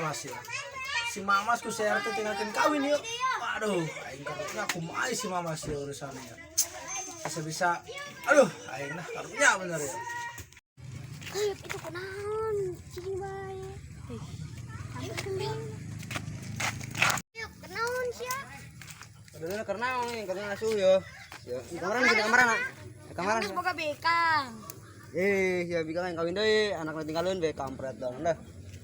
Mamas ya. Si Mamas ku si RT tinggalkan kawin yuk. Waduh, aing karunya kumaha si Mamas ya urusannya ya. Bisa-bisa, aduh, aing nah karunya bener ya. Ayo, itu kunaon? Cicing bae. Yuk, kunaon sia? Udah karena nih, karena asu yo. Ya, di kamaran di kamaran nak. Di kamaran. Geus boga bekang. Eh, ya bikang yang kawin deui, anak tinggalin be kampret dong dah.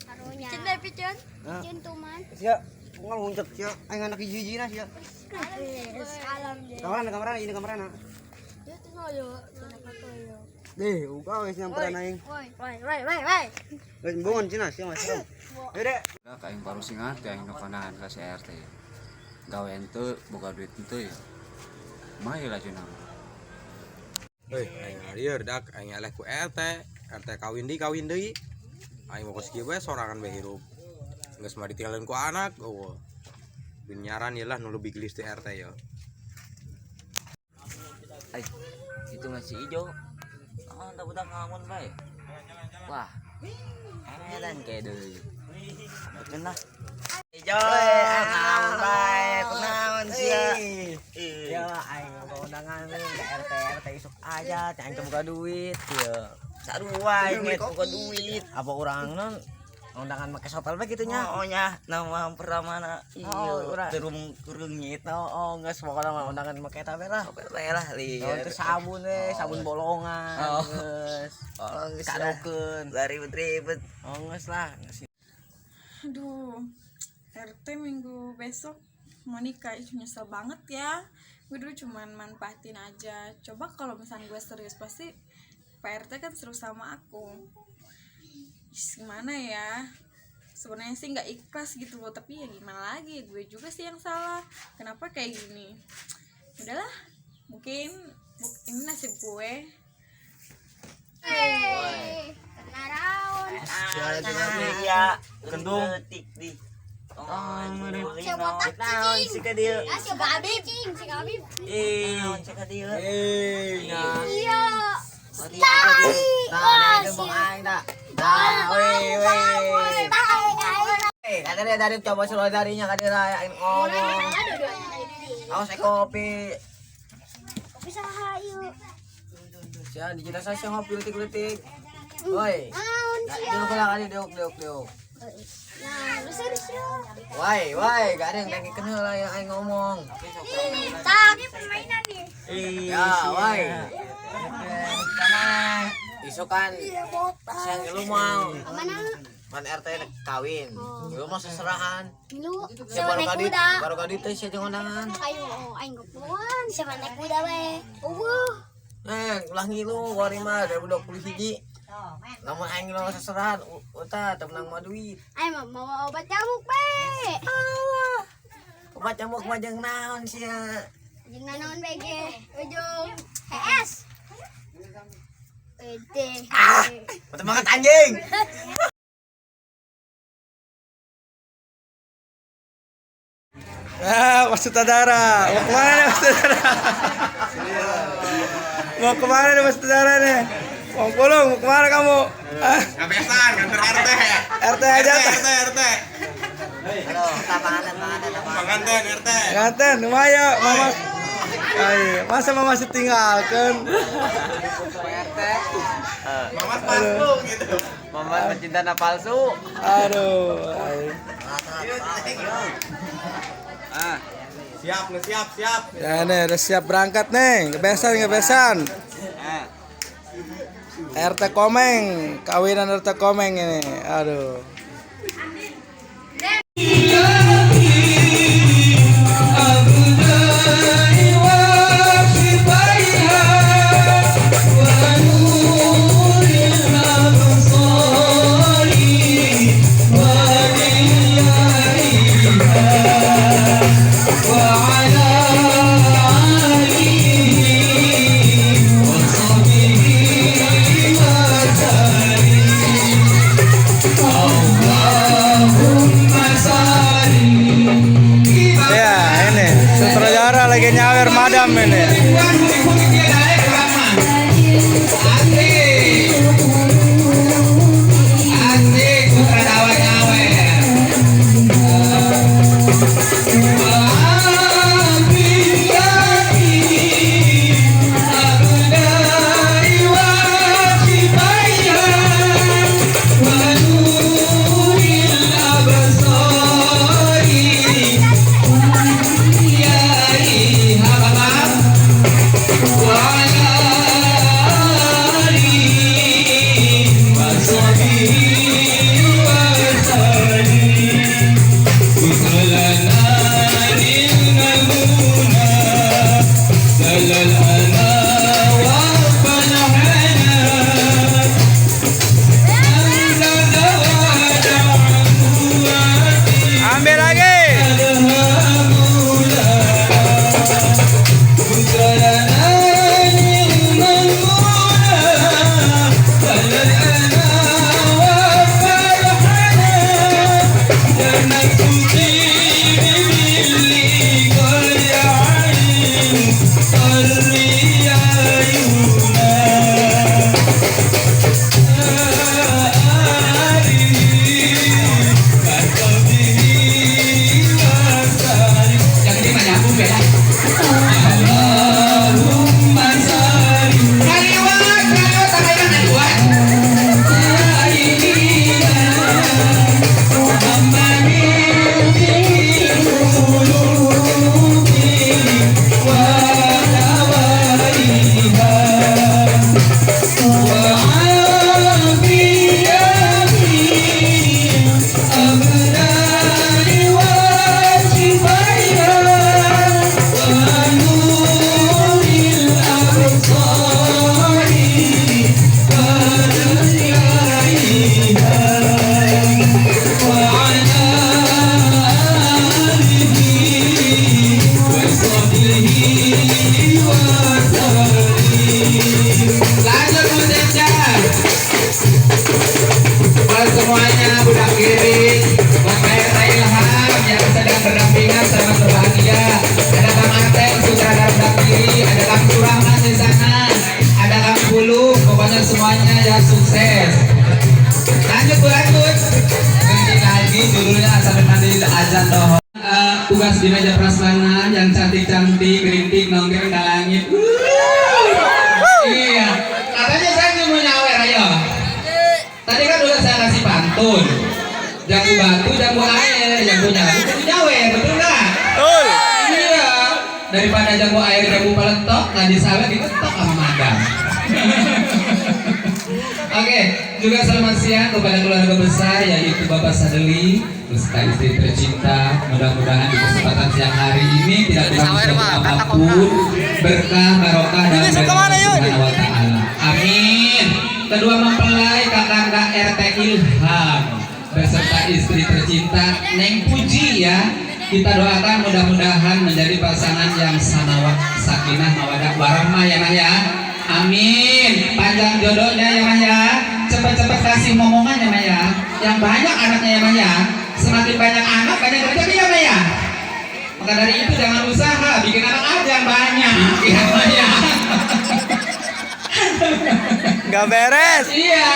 Karunya. Piceun deh piceun. Nah. Piceun tuman. Sia, ngal nguncek sia, aing anak hiji-hijina sia. Salam je. Kamaran, kamaran, ini kamaran nak. Yo tuh no yo, cenah ka yo. Deh, uga wis nyamperan aing. Woi, woi, woi, woi, woi. Wis mbungun cina sia mas. Yo dek. Dah aing baru singat aing nu kanahan ka si RT. Gawe ente boga duit ente ya. Mah lah cenah. Hei, aing ngalieur dak aing eleh ku RT. RT kawin deui kawin deui. Aing mau kos kieu bae sorangan bae hirup. Geus mah ditinggalin ku anak eueuh. Binyaran ieu lah nu lebih gelis ti RT ya. Ay, itu masih hijau. Oh, tak budak ngamun bae. Wah. Edan kayak dulu. Betul lah. Hijau, ngamun bae, kunaon sia. Ya, aing mau undangan nih ke RT RT isuk aja, aing teu boga duit ya. Sarua aing ge boga duit. Apa urang non undangan make sopel bae kitu nya. Oh nya, nama pertama na. Oh, urang. Terung kurungnyit. Oh, oh geus pokona mah undangan make eta bae lah. Sopel bae lah Oh, itu sabun we, sabun bolongan Oh. geus. Oh, geus lah. Kadokeun. Lah ribet-ribet. Oh, geus lah. Geus. Aduh, RT minggu besok mau nikah, ih, nyesel banget ya. Gue dulu cuman manfaatin aja. Coba kalau misalnya gue serius pasti Pak RT kan seru sama aku. Ih, gimana ya? Sebenarnya sih nggak ikhlas gitu loh, tapi ya gimana lagi? Gue juga sih yang salah. Kenapa kayak gini? Udahlah, mungkin ini nasib gue. Hei, kenaraon. Iya, kendung. Detik di. Oh, Sia botak Naon cicing. sih ka dieu? Ah, si Habib, cing, si Habib. Eh, naon sih ka dieu? Eh, Iya. Tai. Nah, itu bang aing dah. Nah, weh, weh. Tai, tai. Eh, ada dia dari coba suruh darinya ka dia aing ngomong. Awas eh kopi. Kopi saha ieu? Sia dijelas sia ngopi leutik-leutik. Woi. Naon Nah, sia? diuk lah kali diuk diuk diuk. Nah, lu serius ya. Woi, woi, gak ada yang dengekeun heula yang aing ngomong. Tak, ini permainan nih. Ya, woi. Isuk kan siang lu mau Mana? man RT kawin. Lu mau seserahan. Lu Sia siapa baru naik kadit, kuda? baru kadit teh sia jeung undangan. Ayo, aing gopoan siapa naik kuda we? Eueuh. Eh, ulah ngilu kuari mah 2020 hiji. Lamun aing ngilu seserahan, utah teu menang mah duit. Aing mah mawa obat nyamuk we. Obat nyamuk mah jeung naon sia? Jeung nanaon we ge? Ujung HS. Ede. Ah, betul banget anjing. Ah, Mas Sutradara. Mau kemana nih Mas Sutradara? Mau kemana nih Mas Sutradara nih? Mau pulung, mau kemana kamu? Ah, Ngabesan kantor RT. RT aja. RT RT. Halo, tapangan, tapangan, tapangan. Pengantin RT. Pengantin, lumayan, Mama. Ayo, masa Mama ditinggalkan? Mamas palsu gitu. Mama mencinta palsu. Aduh. Ayo. Ah, Siap nih, siap, siap. Ya nih, udah siap berangkat nih. Kebesan, kebesan. ah. RT Komeng, kawinan RT Komeng ini. Aduh. Ya, ini sutradara lagi nyawer madam ini. Asik, sutradara nyawer. Allahumma sholli. Kaliwat, kaliwat, kaliwat, kaliwat. Sayyidina Muhammadin qulubi wa dawaiha wa afiyati abdani wa shifaiha wa nuril absari wa diyaiha wa ala alihi wa sahbihi wa sallim. Lanjut musiknya. Buat semuanya budak giring, buat RT Ilham yang sedang berdampingan selamat berbahagia. Ada Kang Ateng sutradara budak kiri, ada Kang Surahman di sana, ada Kang Pulung, pokoknya semuanya yang sukses. Lanjut Bu, lanjut. Ganti lagi judulnya sampai nanti azan dohor. Tugas di meja prasmanan yang cantik-cantik, rintik nongkrong ke langit. Iya, katanya saya mau nyawer ayo. Tadi kan udah saya kasih pantun. Jambu batu, jambu air, jambu nyawer, jambu nyawer, betul nggak? Betul. Iya. Daripada jambu air, jambu peletok, nggak disawer diketok sama madam. Oke, juga selamat siang kepada keluarga besar yaitu Bapak Sadeli beserta istri tercinta. Mudah-mudahan di kesempatan siang hari ini tidak kurang suatu apapun, berkah barokah dan Subhanahu wa ta'ala. Amin. Kedua mempelai Kakanda RT Ilham beserta istri tercinta Neng Puji ya. Kita doakan mudah-mudahan menjadi pasangan yang sanawat sakinah mawadah warahmah ya Mah ya. Amin. Panjang jodohnya ya Mah ya. Cepat-cepat kasih momongan ya Mah ya. Yang banyak anaknya ya Mah ya. Semakin banyak anak banyak rezeki ya Mah ya. Maka dari itu jangan usaha, bikin anak aja yang banyak ya Mah ya. Gak beres. Iya.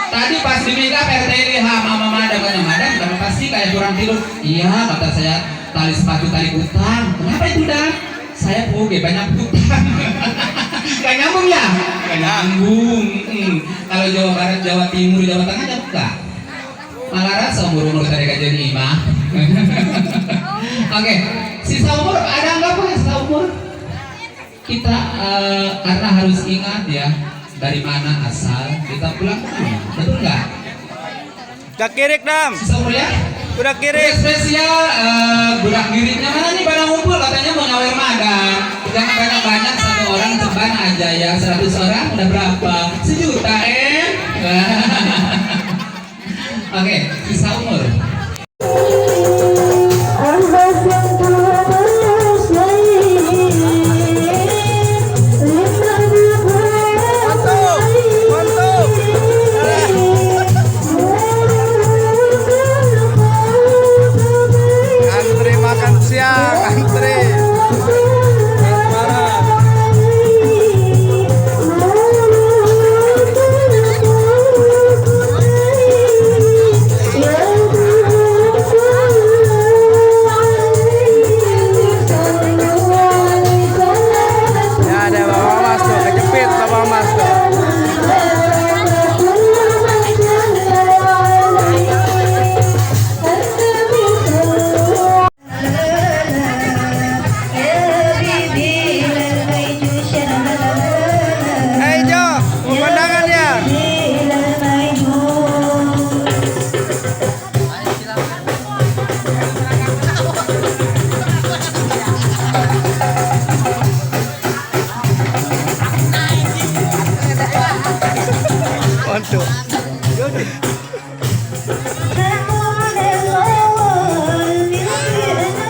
Tadi pas di make up RT Ilham sama madam, katanya madam kamu pasti kayak kurang tidur. Iya, kata saya, tali sepatu tali hutang. Kenapa itu dah? Saya puge banyak hutang. Gak nyambung ya? Gak nyambung. Kalau Jawa Barat, Jawa Timur, Jawa Tengah nyambung nggak? Malah rasa umur-umur tadi kajian imah. Oke, sisa umur ada nggak Pak? Sisa umur? Kita karena harus ingat ya dari mana asal kita pulang kemana, betul nggak? Udah kirik dam. Sisa umur ya? Udah kirik. Spesial budak giringnya mana nih pada ngumpul katanya mau nyawer madam. Jangan banyak-banyak, satu orang ceban aja ya. 100 orang udah berapa? 1 juta eh? Oke, sisa umur. Mantap. Mantap. Antri makan siang, antri. Parah. Ya ada Bapak Mas tuh, kejepit Bapak Mas tuh. Hey Jo, pemandangan ya. Mantu.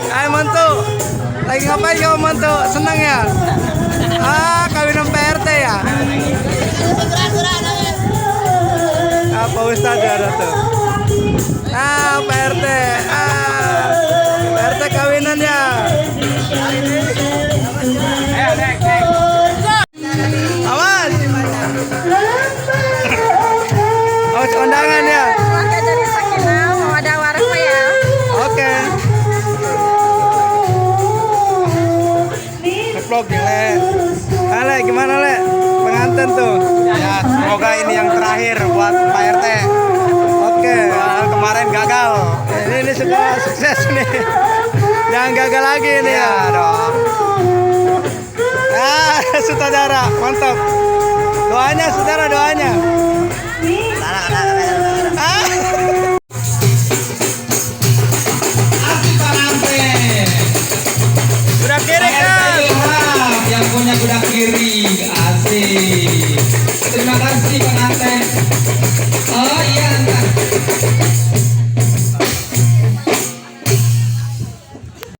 Hai Mantu, lagi ngapain kamu Mantu? Senang ya? Ah, kawin sama PRT ya? Ah, Pak Ustadz ada tuh. Ah, PRT. Ah, PRT kawinan ya. Awas. Awas kondangan ya. Keluarga dari sakinah mawadah warahmah ya. Oke. Vlog le. Ale, gimana le? Pengantin tuh. Ya, semoga ini yang terakhir buat Pak RT. Oke. Soal kemarin gagal. Ini sudah sukses nih. Jangan gagal lagi nih ya. Ya dong. Ah, sutradara, mantap. Doanya, saudara, doanya. Ah. Asik pengantin. Kuda kiri RT kan. Ilham yang punya kuda kiri, asik. Terima kasih pengantin. Oh iya, entar.